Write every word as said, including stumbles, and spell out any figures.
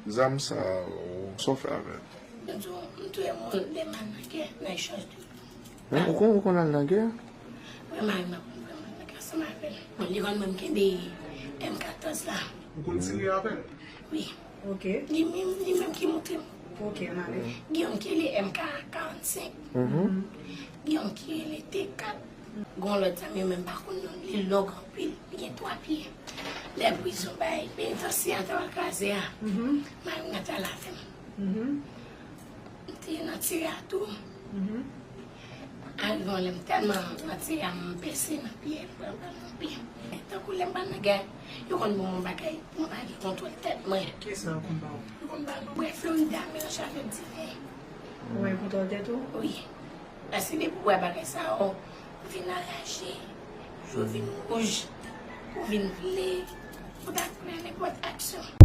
Zam sa, ou, sa w fè avè l? M tou, m touye moun de mal nan kè, nan echanj de. Hein? Ou konn, ou konn al nan gè? Mwen mari m ap mwen al nan kè ansanm avè l. Bon, li konn mwen m kenbe M katòz la. Ou konn tire avè l? Wi. Ok, Li menm, li menm ki montre m. Ok, m ale. Gen yon ki li M K karannsenk. Mhm. Gen yon ki li T kat. Gon lòt zam yo menm pa konn non, li long anpil, li gen twa pye. Lè prizon bay penitansye a te al kraze a, mari m nan te al avè m. M te nan tire a tou. Arive yon lè m tèlman nan tire a, m pese nan pye, m pran bal nan pye. Tankou lè m pral nan gè, yo konn ban m yon bagay pou m pa gen kontwòl tèt mwen. Kisa yo konn ba w? Yo konn ba m bwè Florida melanje avèk diven. Ou gen kontwòl tèt ou? Wi. Paske depi w wè bagay sa yo, ou vin anraje, je w vin wouj, ou vin vle, ou ta pran nenpòt aksyon.